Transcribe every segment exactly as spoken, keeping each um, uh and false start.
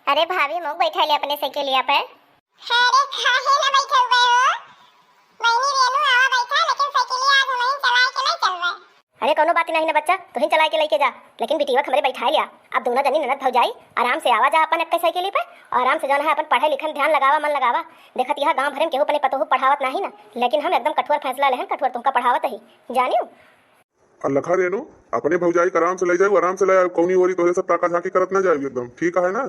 अरे भाभी, मोक बैठाइ ले अपने साइकिलिया पे। अरे काहे ना बैठउबे हो? बहिनी रेनू आवा बैठा, लेकिन साइकिलिया आज हमहिन चलाए के नहीं चलबे। अरे कउनो बात नहीं ना बच्चा, तुहिन चलाए के लइके जा, लेकिन बिटिया के हमरे बैठाइ लिया। अब दुनो जनी ननद भौजाई आराम से आवा जा अपन एक्के साइकिली पे, और आराम से जौन है अपन पढ़े लिखे में ध्यान लगावा, मन लगावा। देखत यह गाँव भरे में केहू अपने पतोहू पढ़ावत नाही ना, लेकिन हम एकदम कठोर फैसला लेहन, कठोर तुमका पढ़ावत ही, जानियो। अल्लखा रेनू, अपने भौजाई के आराम से लइ जाऊ, आराम से लइ आऊ, कउनी ओरी तोहरे सब ताका झांकी करत ना जाऊ एकदम, ठीक है ना?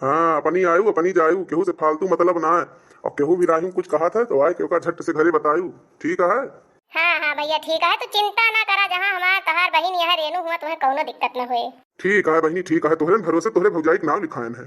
हाँ, अपनी आयु, अपनी जायु, केहू से फालतू मतलब ना है। और केहू भी राही में कुछ कहत है तो आए के ओका झट से घरे बतायु, ठीक है? हाँ, हाँ भैया, ठीक है, तू चिंता ना करा, जहाँ हमार तोहार बहिन यहाँ रेनू हुआ, तुम्हें कउनो दिक्कत न होए। ठीक है बहिनी, ठीक है, तोहरे भरोसे तोहरे भौजाई के नाम लिखायन है।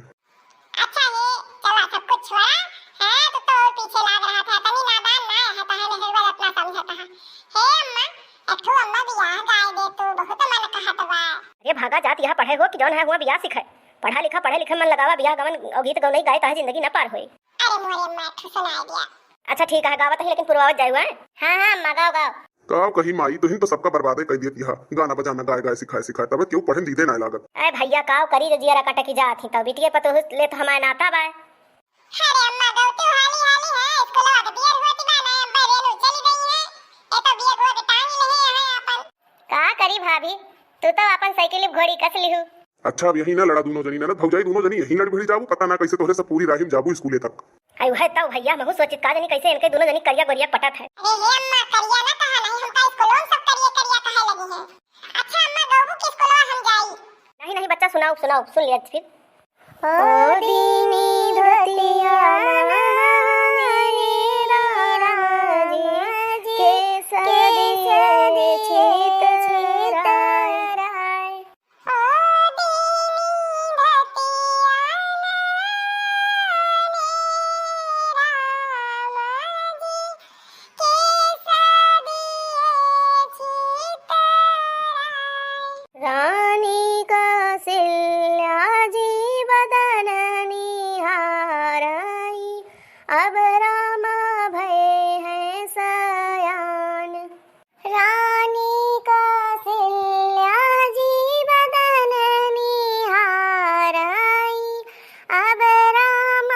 अच्छा हे, चला सब कुछ छोड़ा, हाँ, तो तोर पीछे लाग रहा था, तनी नादान ना है, तहे नहीं बस अपना समझता है। हे अम्मा, एक ठो अम्मा बियाह गाय दे तू, बहुत मन कहत बा। अरे भागा जात यहाँ पढ़े हो कि जौन है हुआ बियाह सिखाए। पढ़ा लिखा, पढ़े लिखे मन लगावा, बियाह गवन और गीत गौनई गाए, तहे जिंदगी न पार होए। अरे मोरे अम्मा, एक ठो सुनाई दिया। अच्छा ठीक है, गावत ही, लेकिन पुरवावत जायु, हैं? हाँ, हाँ, अम्मा, गाओ, गाओ। का कही माई, तुहिन तो सबका बर्बादे कर दियत यह गाना बजाना गाए गाए सिखाए सिखाए, तबे केहू पढ़े में दीदे नाय लागत। अरे भैया, काव करी जो जियरा कटकी जात ही, तो बिटिया पतोहू ले तो हमार नाता बा। अरे अम्मा, गौती हाली हाली है, स्कूलवा के देर होती बा ना, अब्बा रेनू चली गई है, ए तो बिया गोद टांगी नहीं है अपन। का करी भाभी, तू तो अपन साइकिल घोड़ी कस लिहू। अच्छा, अब यही ना लड़ा दूनो जनी, ननद भौजाई दूनो जनी यही लड़ भिड़ जाबू, पता ना कैसे तोहरे सब पूरी राहिम जाबू स्कूले तक। आई वह तो भैया, महू सोचित का जनी कैसे इनके दूनो जनी करिया गोरिया पटत है। अरे हे अम्मा, करिया ना कहा नहीं, हमका स्कूलों में सब करिया करिया कहे लगी हैं। अच्छा अम्मा, गौबू के स्कूलवा हम जाई। नहीं, नहीं बच्चा, सुनाओ, सुनाओ, सुन लिया फिर। ओ दीनी धोतिया नहाने राम जी के सदी सदी छीत छीत राय। ओ दीनी धोतिया नहाने राम जी के सदिये छीतराय। रानी कौशल्या जी बदन निहारई, अब राम भये हैं सयान। रानी कौशल्या जी बदन निहारई, अब राम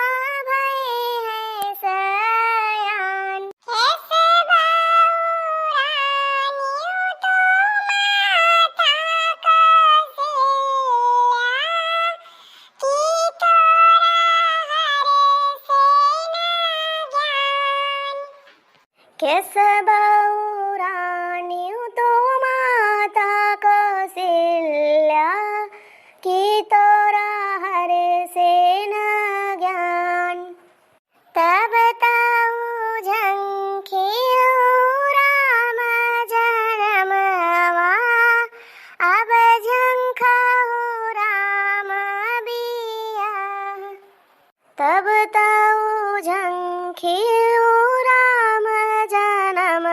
भये हैं सयान। कैसे बाऊ रानी तू माता कौशल्या, कि तोरा हर से ना ज्ञान। कैसे बाऊ रानी तू माता कौशल्या, कि तोरा हर से ना ज्ञान। तब ताऊ झंखियो राम जनमवा, अब झंखहु राम बियाह। तब ताऊ झंखियो राम जनम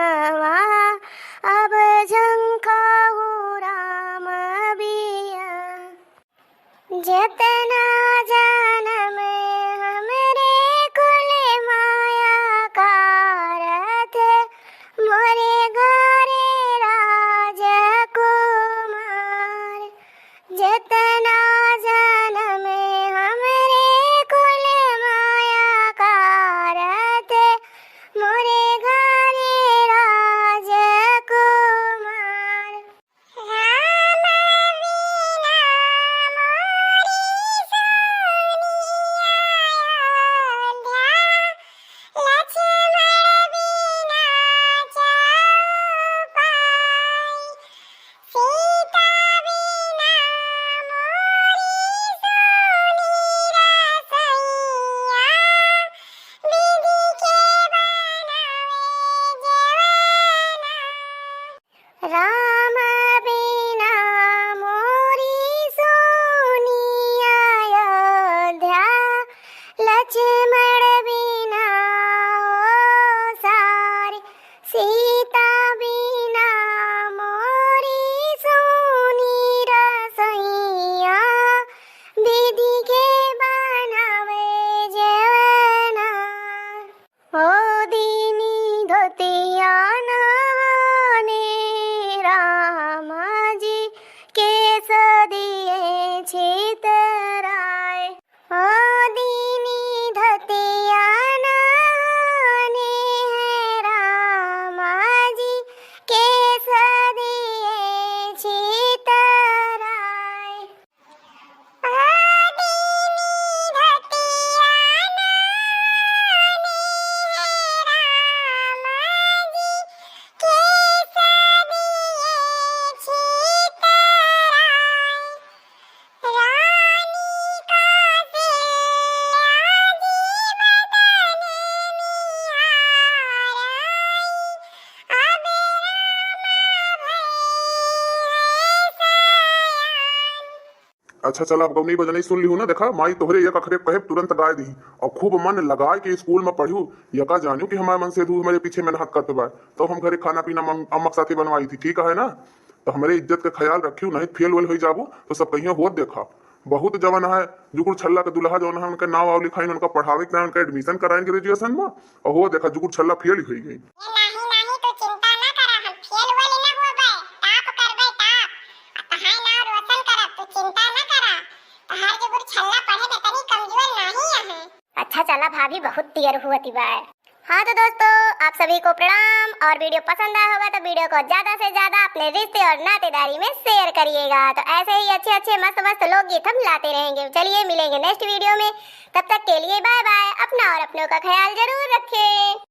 अच्छा चला, अब गौनी बजनई सुन लिहू ना, देखा माई तोहरे एक अखरे कहे तुरंत गाय दी, और खूब मन लगाए के स्कूल में पढ़ू, यका जानू कि हमारे मन से तू हमारे पीछे मेहनत करत बा, तो हम घरे खाना पीना मम-, अम्मा के साथे बनवाई थी, ठीक है ना? तो हमरे इज्जत के ख्याल रखियो, नहीं फेल वेल हो जाबो तो सब कहियो होत देखा। बहुत जवन है जुगुर छल्ला के दुल्हा जवन है, उनके नाव आव लिखाइन, उनका पढ़ावे के ना, उनका एडमिशन कराइन ग्रेजुएशन में, और हो देखा जुगुर छल्ला फेल हो गई। ए नाही नाही, तू चिंता ना करा, हम फेल वेल ना होबे, टॉप करबे टॉप। आ तहार नाव रोशन करब, तू चिंता ना करा। तहार जुगुर छल्ला पढ़े में तनी कमजोर नाही है। अच्छा चला भाभी, बहुत तियर हुआ ती बाय। हाँ तो दोस्तों, आप सभी को प्रणाम, और वीडियो पसंद आया होगा तो वीडियो को ज्यादा से ज्यादा अपने रिश्ते और नातेदारी में शेयर करिएगा। तो ऐसे ही अच्छे अच्छे मस्त मस्त लोकगीत हम लाते रहेंगे। चलिए मिलेंगे नेक्स्ट वीडियो में, तब तक के लिए बाय बाय। अपना और अपनों का ख्याल जरूर रखें।